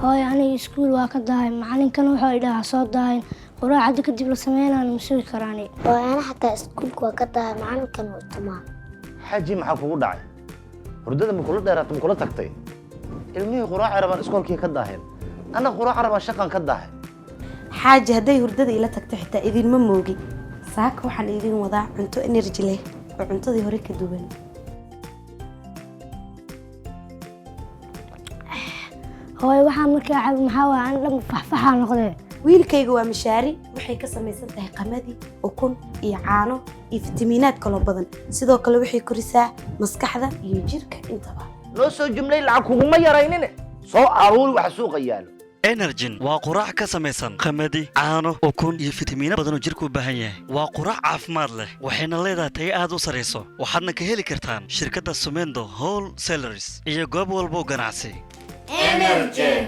Hooyo, aniga iskuul waa ka daahay. Macalinkan wuxuu idhahaa soo daahin. Quraacada kadib la sameynaan ma sugi karaani. Hooyo, ana xataa iskuulka waa ka daahay, macalinkan wuu tumaa. Xaaji, maxaa kugu dhacay? Hurdada ma kula dheeraatay, ma kula tagtay? Ilmihii quraacay rabaan, iskoolkii ka daaheen. Anna quraaca rabaan, shaqan ka daahay. Xaaji, hadday hurdada ila tagto xitaa idinma moogi. Saaka waxaan idin wadaa cunto energy leh oo cuntadii hore ka duwan. Hooyo, waxaa markaa cab maxaa waaya? An dhan faxfaxaa noqdee. Wiilkayga, waa mishaari. Waxay ka samaysan tahay qamadi, ukun iyo caano iyo fitamiinaad kaloo badan. Sidoo kale waxay korisaa maskaxda iyo jirka intaba. Noo soo jumlay, lacag kuguma yaraynine, soo aruuri waxa suuqa yaalo. Energen waa quraac ka samaysan qamadi, caano, ukun iyo fitamiino badan oo jirku u baahan yahay. Waa quraac caafimaad leh, waxayna leedahay tayo aad u sarayso. Waxaadna ka heli kartaan shirkadda Sumendo Wholesalers iyo goob walba oo ganacsi. Energen.